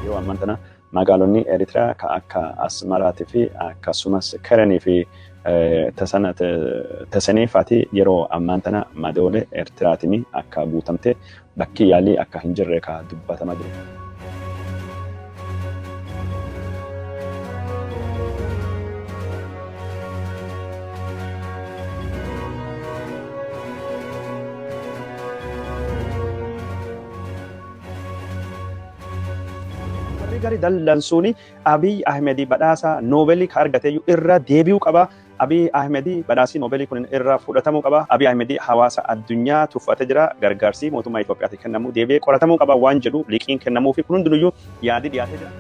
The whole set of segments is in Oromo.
Yeroo ammaan tana magaalonni Eritiriyaa kan akka Asmaraatii fi akkasumas Keranii fi Tasaneefaati yeroo ammaan tana madoolee Eertiraatiin akka guutamte bakki yaalii akka hin jirre ka dubbatamaa jiru. Warri gari dallansuuni Abiy Ahmedi badhaasa Noobeelii ka argateeyyuu irra deebi'uu qaba. Abiy Ahmedi badhaasii Noobeelii kun irra fudhatamuu qaba. Abiy Ahmedi hawaasa addunyaa tuffatee jira. Gargaarsi mootummaa Itoophiyaatiin kennamu deebi'ee qoratamuu qaba waan jedhu liqiin kennamuu fi kun hundinuyyuu yaadi dhiyaatee jira.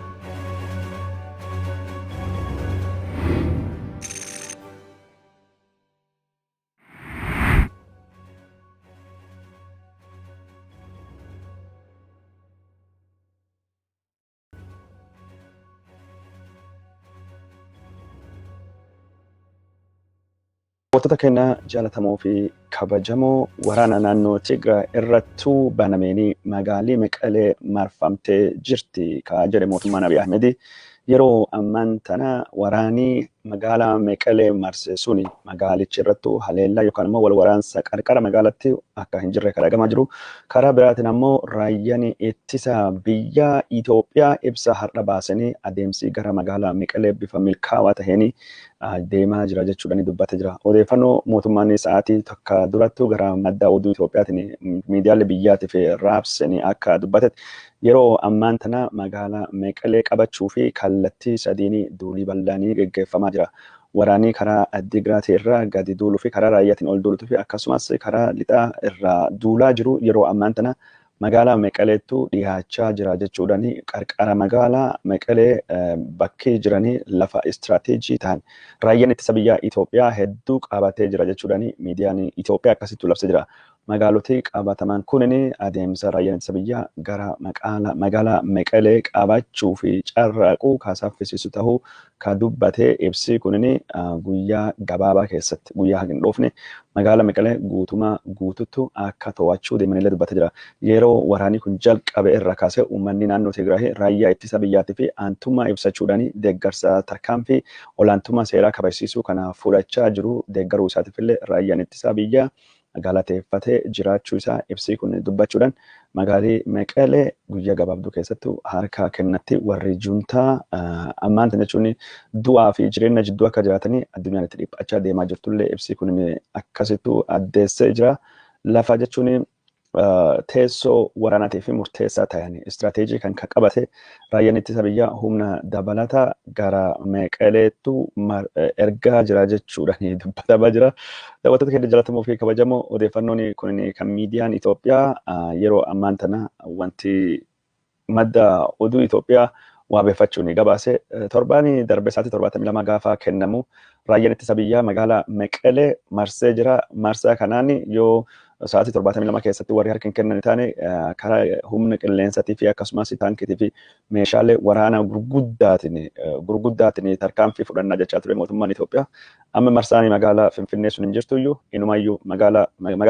Daawwattoota keenya jaalatamoo fi kabajamoo, waraana naannoo Tigraay irrattuu banameenii magaalii Meqalee marfamtee jirti ka jedhe mootummaan Abiy Ahmed. Yeroo ammaan tana waraanii magaalaa Meqalee marse suni magaalichi irrattuu haleellaa yookaan immoo wal waraansa qarqara magaalatti akka hin jirre kan dhagamaa jiru. Karaa biraatiin ammoo raayyaan ittisa biyya Itoophiyaa ibsa har'a baasanii adeemsi gara magaalaa Meqalee bifa milkaawaa taheen deemaa jira jechuudhaan dubbatee jira. Odeeffannoo mootummaan sa'aatii tokko durattuu gara madda oduu Itoophiyaatiin miidiyaalee biyyaatiif raabsanii akka dubbatetti, yeroo ammaan tana magaalaa Meqalee qabachuu fi kallattii sadiin duulii bal'aanii geggeeffamaa jira. Waraanni karaa Addigraat irraa gadi duuluu fi karaa raayyaatiin ol duulutuu fi akkasumas karaa lixaa irraa duulaa jiru yeroo ammaan tana magaalaa Meqaleettu dhiyaachaa jira jechuudhaan, qarqara magaalaa Meqalee bakkee jiranii lafa istiraateejii ta'an raayyaan ittisa biyyaa Itoophiyaa hedduu qabatee jira jechuudhaan miidiyaan Itoophiyaa akkasitti labsee jira. Magaaloti qabataman kunin adeemsa raayyaan ittisa biyyaa gara magaalaa Meqalee qabachuu fi carraaquu ka saffisiisu ta'uu ka dubbate ibsi kunin, guyyaa gabaabaa keessatti, guyyaa hin dhoofne, magaalaa Meqalee guutumaa guututtu akka to'achuu deemanillee dubbatee jira. Yeroo waraanni kun jalqabe irraa kaasee uummanni naannoo Tigraay raayyaa ittisa biyyaatii fi aantummaa ibsachuudhaan deeggarsa tarkaanfii olaantummaa seeraa kabajsiisuu kana fudhachaa jiru deeggaruu isaatiif illee raayyaan ittisa biyyaa galateeffatee jiraachuu isaa ibsii kun dubbachuudhaan, magaalii Meqelee guyyaa gabaabduu keessattuu harka kennatti. Warri juntaa ammaan tana jechuun du'aa fi jireenya jidduu akka jiraatanii addunyaan itti dhiphachaa deemaa jirtullee ibsii kun akkasittuu addeessee jira. Lafa jechuun teessoo waraanaatii fi murteessaa ta'an istiraateejii kan qabate raayyaan ittisa biyyaa humna dabalataa gara Meqeleettu ergaa jira jechuudhaan dubbatamaa jira. Daawwattoota keenya jaallatamoo fi kabajamoo, odeeffannoon kun kan miidiyaan Itoophiyaa yeroo ammaan tana wanti madda oduu Itoophiyaa waabeeffachuun gabaase. Torbaan darbe sa'aatii 72 gaafa kennamu raayyaan ittisa biyyaa magaalaa Meqelee marsee jira. Marsaa kanaan yoo sa'aatii 72 keessatti warri harka hin kennan taane karaa humna qilleensaatii fi akkasumas taankiitii fi meeshaalee waraanaa gurguddaatiin tarkaanfii fudhannaa jechaa ture mootummaan Itoophiyaa. Amma marsaan magaalaa Finfinnee sun hin jirtuyyuu, inumaayyuu magaalaa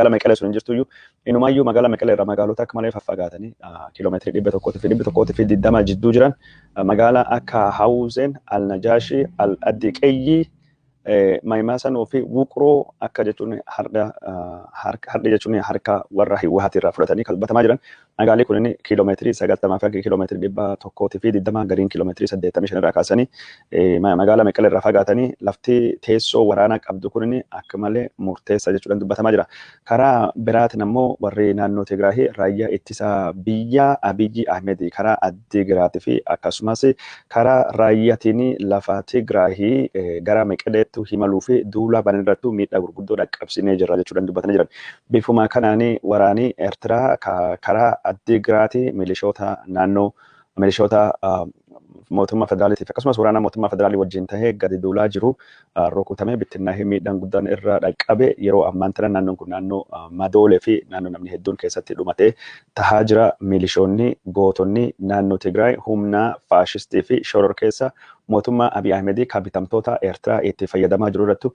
Meqelee sun hin jirtuyyuu, inumaayyuu magaalaa Meqelee irraa magaalota akka malee faffagaatanii kiiloomeetirii 100 fi 120 jidduu jiran, magaalaa akka Hawuzeen, Al-Najaashii, Al-Addiqeyyii, Maayimaasanoo fi Wuqroo akka jechuun har'a jechuun harka warra Hiwwaati irraa fudhatanii kan dubbatamaa jiran. Magaalli kun kiiloomeetirii 90 fi kiiloomeetirii 120, gariin kiiloomeetirii 85 irraa kaasanii magaalaa Meqelee irraa fagaatanii lafti teessoo waraanaa qabdu kun akka malee murteessaa jechuudhaan dubbatamaa jira. Karaa biraatiin ammoo warri naannoo Tigraay raayyaa ittisa biyyaa Abiyyi Ahmed karaa Addigraatii fi akkasumas karaa raayyaatiin lafa Tigraay gara Meqeleettu himaluu fi duula banan irrattuu miidhaa gurguddoo dhaqqabsinee jirra jechuudhaan dubbatanii jiran. Bifuma kanaan waraanii Eertiraa karaa Addigraatii milishoota naannoo, milishoota mootummaa federaaliitiif akkasumas waraana mootummaa federaalii wajjin tahee gadi duulaa jiru rukutamee bittinnaa'ee miidhaan guddaan irra dhaqqabe. Yeroo ammaan tana naannoon kun naannoo Madoolee fi naannoo namni hedduun keessatti dhumatee tahaa jira. Milishoonni gootonni naannoo Tigraay humna faashistii fi shororkeessa Mootummaa Abiy Ahmedii kan bitamtoota Eertiraa itti fayyadamaa jiru irrattu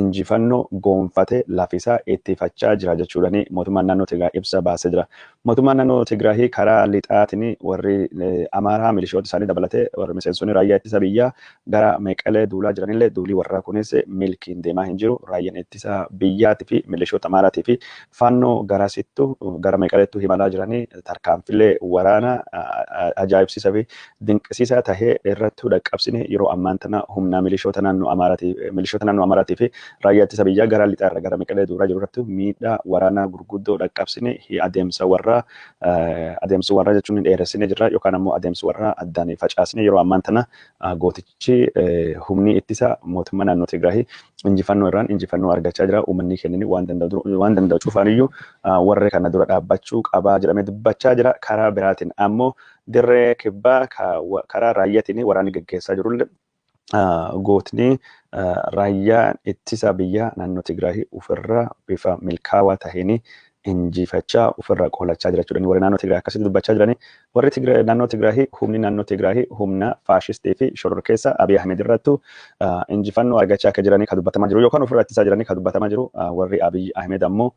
injifannoo goonfatee lafisaa ittifachaa jira jechuudhaan mootummaan naannoo Tigraay ibsa baasee jira. Mootummaan naannoo Tigraay karaa lixaatiin warri Amaaraa milishoota isaanii dabalatee warri miseensonni raayyaa ittisa biyyaa gara Meqelee duulaa jiranillee duulii warraa kunis milkiin deemaa hin jiru. Raayyaan ittisa biyyaatii fi milishoota Amaaraatii fi faannoo garasittu gara Meqeleettu imalaa jiranii tarkaanfilee waraana ajaa'ibsiisaa fi dinqisiisaa tahee irratti dhaqqabsine yeroo ammaan tana humna milishoota naannoo Amaaraatii milishoota naannoo Amaaraatii fi raayyaa ittisa biyyaa gara lixaarra gara Meqelee duulaa jiru irratti miidhaa waraanaa gurguddoo dhaqqabsine adeemsa warraa adeemsa warraa jechuun dheeressine jirra yookaan ammoo adeemsa warraa addaan facaasne yeroo ammaan tana gootichi humni ittisa mootummaa naannoo Tigraay injifannoo irraan injifannoo argachaa jira. Uummanni kennin waan danda'u cufaaniyyuu warri kana dura dhaabbachuu qabaa jedhamee dubbachaa jira. Karaa biraatiin ammoo dirree kibbaa karaa raayyaatiin waraanni gaggeessaa jirullee gootni raayyaan ittisa biyyaa naannoo Tigraay ofirra bifa milkaawaa taheen injifachaa ofirra qolachaa jira jechuudha. Warri naannoo Tigraay akkasitti dubbachaa jirani. Warri Tigraay naannoo Tigraay humni naannoo Tigraay humna faashistii fi shororkeessa Abiy Ahmed irrattu injifannoo argachaa akka jiranii kan dubbatamaa jiru yookaan ofirra ittisaa jiranii kan dubbatamaa jiru. Warri Abiy Ahmed ammoo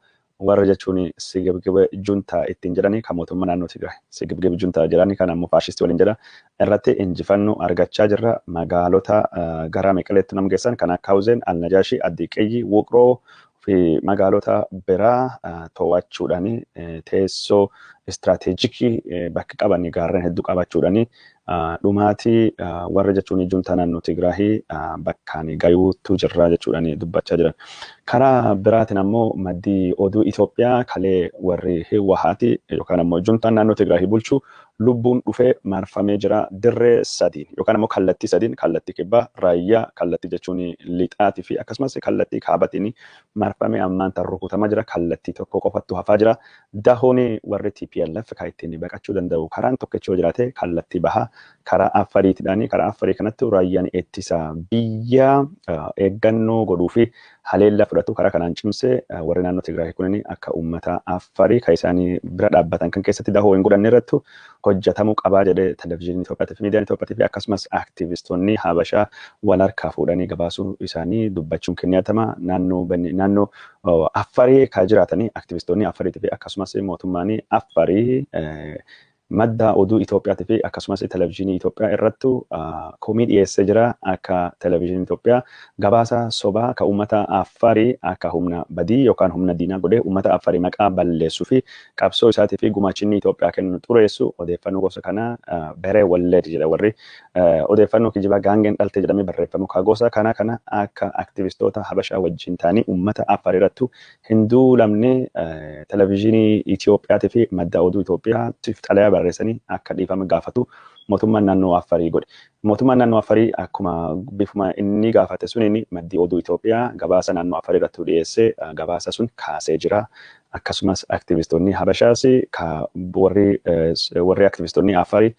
warra jechuun sigibgiba juntaa ittiin jedhanii kan mootummaa naannoo Tigraay sigibgiba juntaa jedhanii kan ammoo faashistii waliin jedha irratti injifannoo argachaa jirra. Magaalota gara Meqeleetti nam geessan kan akka Hawuzeen, Alnajaashii, Addiqeyyii, Wuqroo fi magaalota biraa to'achuudhaan teessoo istirateejikii bakka qaban gaarreen hedduu qabachuudhaan dhumaatii warra jechuun juntaa naannoo Tigraay bakkaan gayuutu jirra jechuudhaan dubbachaa jiran. Karaa biraatiin ammoo maddii oduu Itoophiyaa kalee warri Hiwahaati yookaan ammoo juntaan naannoo Tigraay bulchu lubbuun dhufee marfamee jira dirree sadiin yookaan ammoo kallattii sadiin, kallattii kibbaa raayyaa, kallattii jechuun lixaatii fi akkasumas kallattii kaabatiin marfamee ammaan tan rukutamaa jira. Kallattii tokko qofattu hafaa jira. Dahoon warri TPLF kan ittiin baqachuu danda'u karaan tokkichi yoo jiraate kallattii bahaa karaa Affariitiidhaan. Karaa Affarii kanatti raayyaan ittisa biyya eeggannoo godhuu fi haleellaa fudhatu karaa kanaan cimsee warri naannoo Tigraay kunin akka uummata Affarii kan isaanii bira dhaabbatan kan keessatti dahoo hin godhanne irratti hojjetamuu qabaa jedhee televezyiinii Itoophiyaatii fi miidiyaan Itoophiyaatii fi akkasumas aktivistoonni Habashaa wal harkaa fuudhanii gabaasuu isaanii dubbachuun kenniatama. Naannoo Affarii kan jiraatanii aktivistoonni Affariitii fi akkasumas mootummaan Affarii madda oduu Itoophiyaatii fi akkasumas televezyiinii Itoophiyaa irrattu komii dhiyeessee jira. Akka televezyiinii Itoophiyaa gabaasa sobaa kan uummata Affarii akka humna badii yookaan humna diinaa godhee uummata Affarii maqaa balleessuu fi qabsoo isaatii fi gumaachinni Itoophiyaa kennu xureessu odeeffannoo gosa kanaa beree walleed jedha. Warri odeeffannoo kijibaa gaangeen dhalte jedhamee barreeffamu ka gosa kana kana akka aktivistoota Habashaa wajjin ta'anii uummata Affarii irrattu hin duulamne televezyiinii Itoophiyaatii fi madda oduu Itoophiyaatiif xalayaa barreessanii akka dhiifama gaafatu mootummaan naannoo Affarii godhe. Mootummaan naannoo Affarii akkuma bifuma inni gaafate suniin maddii oduu Itoophiyaa gabaasa naannoo Affarii irratti dhiyeessee gabaasa sun kaasee jira. Akkasumas aktivistoonni Habashaas warri aktivistoonni Affarii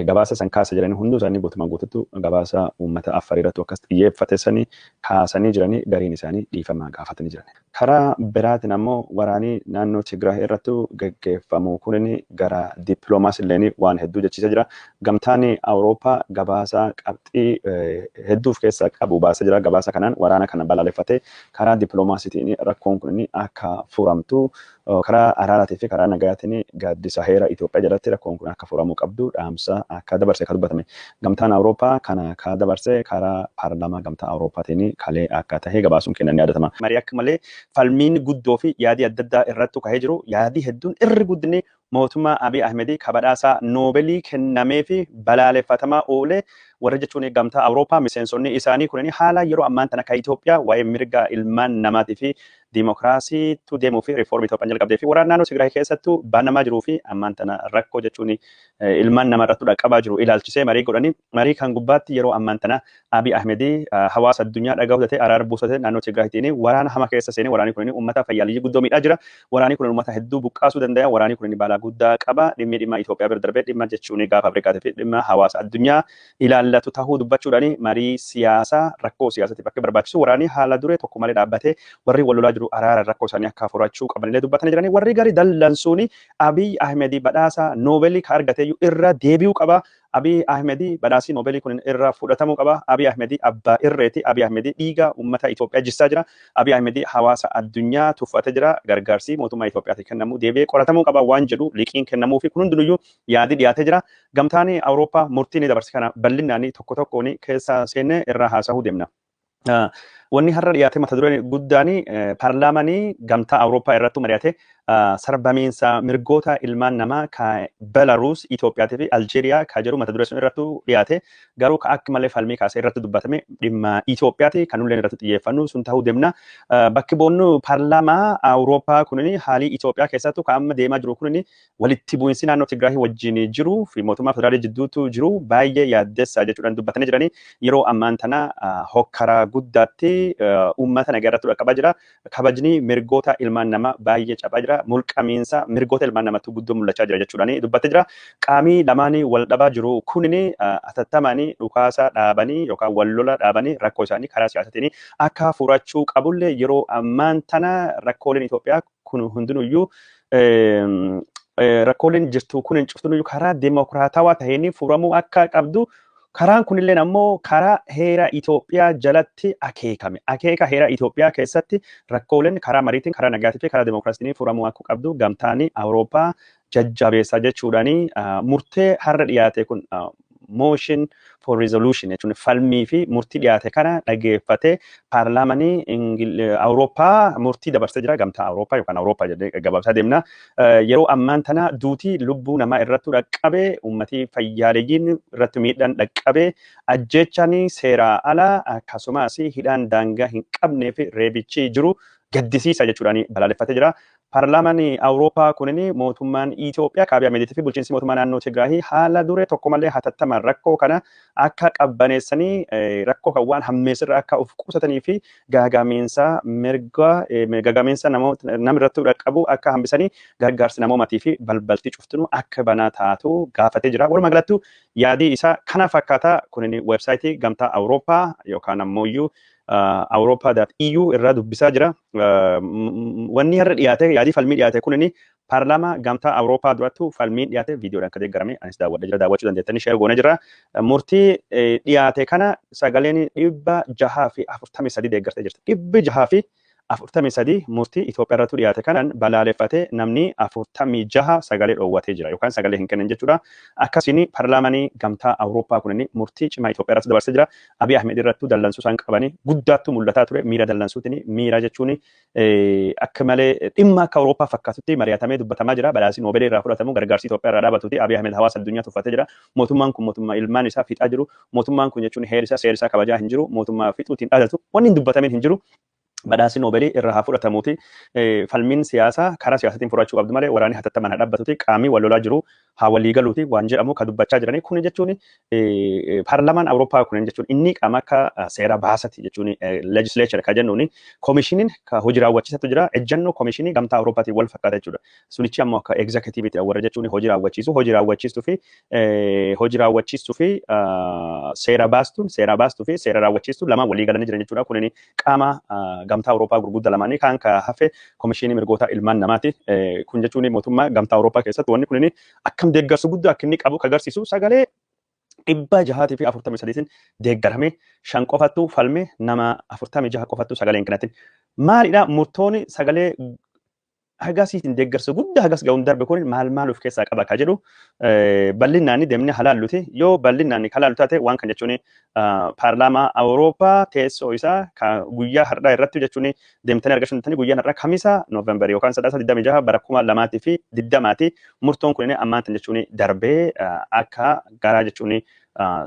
gabaasa san kaasa jiranii hunduu isaanii guutumaan guututti gabaasa uummata Affarii irratti akkas xiyyeeffate sanii kaasanii jiranii gariin isaanii dhiifama gaafatanii jiran. Karaa biraatiin ammoo waraanii naannoo Tigraay irratti gaggeeffamu kunin gara dippiloomaasii illee waan hedduu jechiisa jira. Gamtaan Awurooppaa gabaasa qabxii hedduu of keessaa qabu baasee jira. Gabaasa kanaan waraana kana balaaleffatee karaa dippiloomaasiitiin rakkoon kun akka furamtu karaa araaraatii fi karaa nagayaatiin gaaddisa heera Itoophiyaa jalatti rakkoon kun akka furamuu qabdu dhaamsa akka dabarse kan dubbatame. Gamtaan Awurooppaa kana ka dabarse karaa paarlaamaa gamtaa Awurooppaatiin kalee akka tahe gabaasuun kennan ni yaadatama. Marii akka malee falmiin guddoo fi yaadii adda addaa irratti kahee jiru. Yaadii hedduun irri guddinni mootummaa Abiy Ahmedii kabadhaasaa Noobeelii kennamee fi balaaleffatamaa oole warri jechuun gamtaa Awurooppaa miseensonni isaanii kunniin haala yeroo ammaan tana kan Itoophiyaa waa'ee mirga ilmaan namaatii fi diimokiraasiitu deemuu fi riiformii Itoophiyaan jalqabdee fi waraana naannoo Tigraay keessattuu banamaa jiruu fi ammaan tana rakkoo jechuun ilmaan namaa irratti dhaqqabaa jiru ilaalchisee marii godhanii marii kan gubbaatti yeroo ammaan tana Abiy Ahmedii hawaasa addunyaa dhagahuu araara buusate naannoo Tigraayitiin waraana hama keessa seenee waraanni kun uummata fayyaaliyyii guddoo miidhaa jira. Waraanni kun uummata hedduu buqqaasuu danda'a. Waraanni kun balaa guddaa qaba. Dhimmi dhimma Itoophiyaa bira darbee dhimma jechuun gaafa Afrikaatii fi dhimma hawaasa addunyaa ilaallatu tahuu dubbachuudhaan marii siyaasaa rakkoo siyaasaatiif akka barbaachisu waraanni haala duree tokko malee dhaabbatee warri wal lolaa jiru araara rakkoo isaanii akka furachuu qabanillee dubbatanii jiranii. Warri gari dallansuun Abiy Ahmedii badhaasa Noobeelii ka argateeyyuu irra deebi'uu qaba. Abiy Ahmedi badhaasii Noobeelii kun irraa fudhatamuu qaba. Abiy Ahmedi abbaa irreeti. Abiy Ahmedi dhiiga uummata Itoophiyaa jissaa jira. Abiy Ahmedi hawaasa addunyaa tuffatee jira. Gargaarsi mootummaa Itoophiyaatiin kennamu deebi'ee qoratamuu qaba waan jedhu liqiin kennamuu fi kun hundinuyyuu yaadi dhiyaatee jira. Gamtaan Awurooppaa murtii ni dabarse kana bal'inaan tokko tokkoon keessa seennee irraa haasa'uu deemna. Wanni har'a dhiyaate mata dureen guddaan paarlaamanii gamtaa Awurooppaa irratti mari'ate sarbamiinsa mirgoota ilmaan namaa ka Belaruus, Itoophiyaatii fi Aljeeriyaa ka jedhu mata duree sun irratti dhiyaate garuu ka akka malee falmii kaasee irratti dubbatame dhimma Itoophiyaati kan nulleen irratti xiyyeeffannu sun ta'uu deemna. Bakki boonnu paarlaamaa Awurooppaa kunin haalii Itoophiyaa keessattuu ka amma deemaa jiru kunin walitti bu'insi naannoo Tigraay wajjin jiru fi mootummaa federaalii jidduutu jiru baay'ee yaaddessaa jechuudhaan dubbatanii jiranii yeroo ammaan tana hokkara guddaatti uummata nagaa irratti dhaqqabaa jira. Kabajni mirgoota ilmaan namaa baay'ee cabaa jira. Mulqamiinsa mirgoota ilmaan namaatu guddoo mul'achaa jira jechuudhaan dubbattee jira. Qaamii lamaanii wal dhabaa jiru kunini atattamaanii dhukaasa dhaabanii yookaan wal lola dhaabanii rakkoo isaanii karaa siyaasatiin akka furachuu qabullee yeroo ammaan tana rakkooleen Itoophiyaa kun hundinuyyuu rakkooleen jirtu kun cuftunuyyuu karaa deemokiraatawaa taheen furamuu akka qabdu karaan kunilleen ammoo karaa heera Itoophiyaa jalatti akeekame. Akeeka heera Itoophiyaa keessatti rakkooleen karaa mariitiin, karaa nagaatii fi karaa deemokiraasiitiin furamuu akka qabdu gamtaan Awurooppaa jajjabeessa jechuudhaani murtee har'a dhiyaate kun motion for resolution jechuun falmii fi murtii dhiyaate kana dhageeffatee paarlaamanii Awurooppaa murtii dabarsee jira. Gamtaa Awurooppaa yookaan Awurooppaa jedhee gabaabsaa deemna. Yeroo ammaan tana duutii lubbuu namaa irratti dhaqqabee uummatii fayyaaleeyyiin irratti miidhaan dhaqqabee ajjeechaan seeraa alaa akkasumas hidhaan daangaa hin qabnee fi reebichi jiru gaddisiisa jechuudhaan balaaleffatee jira. Paarlaamaan Awurooppaa kunin mootummaan Itoophiyaa Abiy Ahmediitii fi bulchiinsi mootummaa naannoo Tigraay haala dure tokko malee hatattamaan rakkoo kana akka qabbaneessanii rakkoo kan waan hammeessirra akka of qusatanii fi gaagamiinsa mirga gaagamiinsa namoota namirratti dhaqqabu akka hambisanii gargaarsi namoomaatii fi balbalti cuftinu akka banaa taatu gaafatee jira. Walumaa galatti yaadii isaa kana fakkaata kunin weebsaayitii gamtaa Awurooppaa yookaan ammoo Awurooppaa.eu irraa dubbisaa jira. Wanni har'a dhiyaate yaadii falmii dhiyaate kunini paarlaamaa gamtaa Awurooppaa durattu falmiin dhiyaate viidiyoodhaan kan deeggarame anis daawwadha jira daawwachuu dandeettanii share goone jira. Murtii dhiyaate kana sagaleen 643 deeggartee jirti. 643 murtii Itoophiyaa irratti dhiyaate kanaan balaaleffatee namni 46 sagalee dhoowwatee jira yookaan sagalee hin kennan jechuudha. Akkasiin paarlaamanii gamtaa Awurooppaa kunin murtii cimaa Itoophiyaa irratti dabarsee jira. Abiy Ahmed irrattuu dallansuu isaan qabanii guddaattu mul'ataa ture miira dallansuutiin miira jechuun akka malee dhimma akka Awurooppaa fakkaatutti mari'atamee dubbatamaa jira. Badhaasni Noobeelii irraa fudhatamu gargaarsi Itoophiyaa irraa dhaabatuuti Abiy Ahmed hawaasa addunyaa tuffatee jira. Mootummaan kun mootummaa ilmaan isaa fixaa jiru. Mootummaan kun jechuun heera isaa seera isaa kabajaa hin jiru. Mootummaa fixuutiin dhaadatu. Wanni hin dubbatamin hin jiru. Badhaasni Noobeelii irraa haa fudhatamuuti. Falmiin siyaasaa karaa siyaasatiin furachuu qabdu malee waraanni hatattamaan haa dhaabbatuuti. Qaamii wal lolaa jiru haa walii galuuti waan jedhamu ka dubbachaa jiranii. Kun jechuun paarlaamaan Awurooppaa kun jechuun inni qaama akka seera baasati jechuun legislature ka jennuuni koomishiniin ka hojii raawwachiisatu jira. Ejjennoo koomishinii gamtaa Awurooppaatiin wal fakkaata jechuudha. Sunichi ammoo akka executive warra jechuun hojii raawwachiisu hojii raawwachiistuu fi hojii raawwachiistuu fi seera baastuun seera baastuu fi seera raawwachiistuu lama walii galanii jiran jechuudha. Kunin qaama gamtaa Awurooppaa gurguddaa lamaanii kan ka hafe koomishinii mirgoota ilmaan namaati. Kun jechuun mootummaa gamtaa Awurooppaa keessatti wanni kunin akkam deeggarsu guddaa akka inni qabu ka agarsiisu sagalee 643 deeggarame 5 qofattu falme nama 46 qofattu sagalee hin kennatin. Maalidha murtooni sagalee hagasiitiin deeggarsa guddaa hagas ga'uun darbe kun maal maal of keessaa qaba ka jedhu bal'inaan deemnee halaalluti. Yoo bal'inaan halaallu taate waan kan jechuun paarlaamaa Awurooppaa teessoo isaa guyyaa har'aa irratti jechuun deemtanii argachuu dandeettanii guyyaan har'aa kamisa Noovembarii yookaan sadaasa 26 bara 2020 murtoon kun ammaan tan jechuun darbee akka garaa jechuun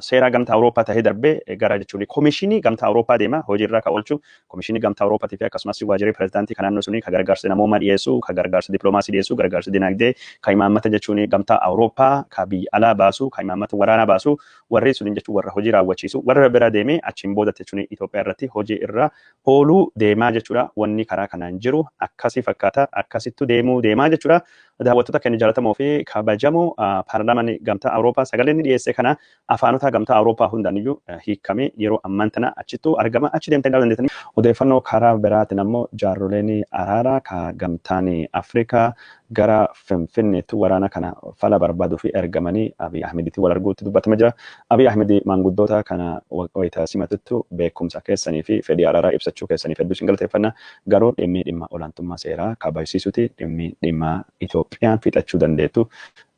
seera gamtaa Awurooppaa tahee darbee gara jechuun koomishinii gamtaa Awurooppaa deema hojiirra ka oolchu koomishinii gamtaa Awurooppaatii fi akkasumas waajjirri pirezidaantii kan naannoo sunii ka gargaarsa namoomaa dhiyeessu ka gargaarsa dippiloomaasii dhiyeessu gargaarsa dinagdee ka imaammata jechuun gamtaa Awurooppaa ka biyya alaa baasu ka imaammata waraanaa baasu warri suniin jechuun warra hojii raawwachiisu warra bira deemee achiin boodatti jechuun Itoophiyaa irratti hojii irra ooluu deemaa jechuudha. Wanni karaa kanaan jiru akkasii fakkaata akkasittu deemuu deemaa jechuudha. Daawwattoota keenya jaallatamoo fi kabajamoo, paarlaamaan Gamtaa Awurooppaa sagalee inni dhiyeesse kana afaanota Gamtaa Awurooppaa hundaaniyyuu hiikamee yeroo ammaan tana achittuu argama, achi deemtanii ilaaluu dandeettanii. Odeeffannoo karaa biraatiin ammoo jaarroleen araaraa ka Gamtaan Afrikaa gara Finfinneetti waraana kana fala barbaaduu fi ergamanii Abiy Ahmeditti wal arguutti dubbatama jira. Abiy Ahmed maanguddoota kana wayita simatuttu beekumsa keessanii fi fedhii araaraa ibsachuu keessaniif hedduu isin galateeffanna. Garuu dhimmi dhimma olaantummaa seeraa kabajsiisuti, dhimmi dhimma Itoophiyaan fixachuu dandeettu,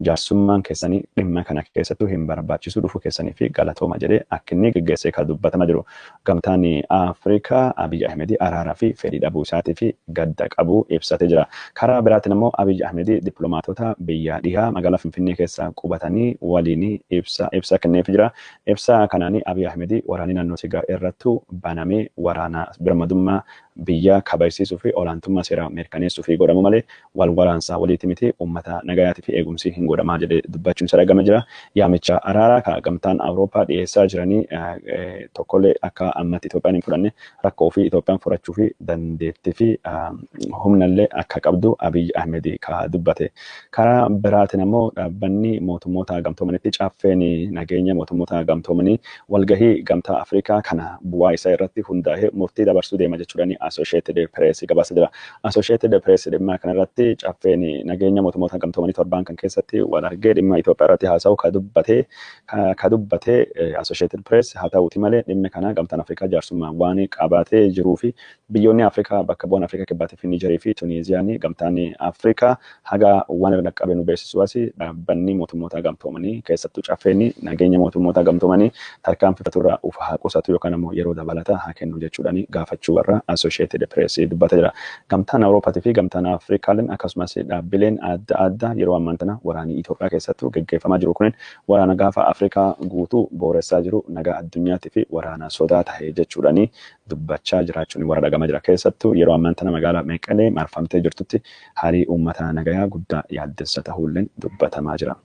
jaarsummaan keessanii dhimma kana keessattuu hin barbaachisu, dhufuu keessanii fi galatooma jedhee akka inni geggeessee kan dubbatama jiru. Gamtaan Afrikaa Abiy Ahmed araaraa fi fedhii dhabuu isaatii fi gadda qabu ibsatee jira. Karaa biraatiin immoo Abiy Ahmed dippiloomaatota biyya dhihaa magaalaa Finfinnee keessa qubatanii waliin ibsa kenneef jira. Ibsa kanaan Abiy Ahmed waraanni naannoo Tigraay irrattu banamee waraana birmadummaa biyya kabajsiisuu fi olaantummaa seeraa mirkaneessuu fi godhamu malee wal waraansaa waliiti miti, uummata nagayaatii fi eegumsi hin godhamaa jedhee dubbachuun isa dhagama jira. Yaamicha araaraa ka Gamtaan Awurooppaa dhiyeessaa jiranii tokkollee akka ammatti Itoophiyaan hin fudhanne, rakkoo fi Itoophiyaan furachuu fi dandeettii fi humnallee akka qabdu Abiy Ahmed ka dubbate. Karaa biraatiin ammoo dhaabbanni Mootummoota Gamtoomanitti Caffeen Nageenya Mootummoota Gamtoomanii walgahii Gamtaa Afrikaa kana bu'aa isaa irratti hundaa'ee murtii dabarsuu deema jechuudhaan Associated Press gabaasa jira. Associated Press dhimma kanarratti Caffeen Nageenya Mootummoota Gamtoomanii torbaan kan keessatti wal argee dhimma Itoophiyaa irratti haasa'u ka dubbate Associated Press. Haa ta'uuti malee dhimmi kana Gamtaan Afrikaa jaarsummaan waan qabatee jiruu fi biyyoonni Afrikaa bakka bu'an Afrikaa Kibbaatii fi Niijerii fi Tuniiziyaan Gamtaan Afrikaa haga waan irra dhaqqabe nu beeksisu asi dhaabbanni Mootummoota Gamtoomanii, keessattuu Caffeen Nageenya Mootummoota Gamtoomanii, tarkaanfii fudhaturraa uf haa qusatu yookaan ammoo yeroo dabalataa haa kennu jechuudhaan gaafachuu warra Associated Press dubbata jira. Gamtaan Awurooppaatii fi Gamtaan Afrikaaleen akkasumas dhaabbileen adda addaa yeroo ammaan tana waraanni Itoophiyaa keessattuu geggeeffamaa jiru kunin waraana gaafa Afrikaa guutuu booressaa jiru, nagaa addunyaatii fi waraana sodaa tahe jechuudhaan dubbachaa jiraachuun warra dhagamaa jira. Keessattuu yeroo ammaan tana magaalaa Meqalee marfamtee jirtutti haalli uummata nagayaa guddaa yaaddessa ta'uulleen dubbatamaa jira.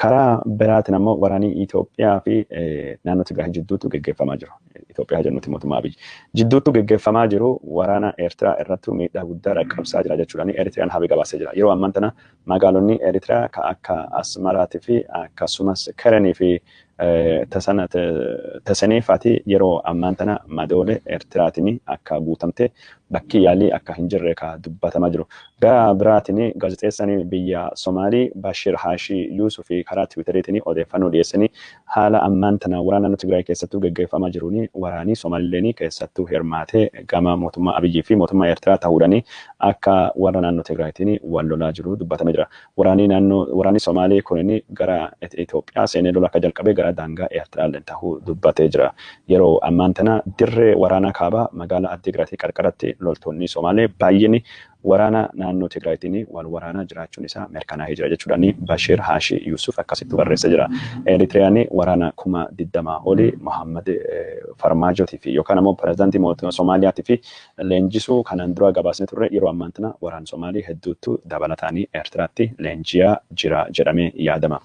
Karaa biraatiin ammoo waraanni Itoophiyaa fi naannoo Tigraay jidduutti geggeeffamaa jiru. Itoophiyaa jennuti mootummaa Abiy. Jidduutti geggeeffamaa jiru waraana Eertiraa irratti miidhaa guddaa dhaqqabsaa jira jechuudhaan Eertiraan habi gabaasee jira. Yeroo ammaan tana magaalonni Eertiraa ka akka Asmaraatii fi akkasumas Kerenii fi Tasaneefaati yeroo ammaan tana madoolee Eertiraatiin akka guutamte, bakki yaalii akka hin jirre ka dubbatamaa jiru. Gara biraatiin gaazexeessaan biyya Somaalii Bashir Haashii Yuusuf karaa Tiwiiteriitiin odeeffannoo dhiyeessanii haala ammaan tana waraana naannoo Tigraay keessattuu geggeeffamaa jiruun waraanii Somaalileen keessattuu hirmaatee gama mootummaa Abiyyii fi mootummaa Eertiraa ta'uudhaan akka warra naannoo Tigraayitiin wal lolaa jiru dubbatamee jira. Waraanni Somaalii kunin gara Itoophiyaa seenee lola akka jalqabee gara daangaa Eertiraallee ta'uu dubbatee jira. Yeroo ammaan tana dirree waraanaa kaabaa magaalaa Addigraatii qarqaratti loltoonni Somaalee baay'een waraana naannoo Tigraayitiin wal waraanaa jiraachuun isaa mirkanaa'ee jira jechuudhaan Bashir Haashii Yusuf akkasitti barreessee jira. Eritiriyaan waraana 20,000 olii Mohammad Farmaajootii fi yookaan ammoo pirezidaantii mootummaa Soomaaliyaatii fi leenjisuu kanaan dura gabaasne turre. Yeroo ammaan tana waraana Somaalii hedduutu dabalataanii Eertiraatti leenjiyaa jira jedhamee yaadama.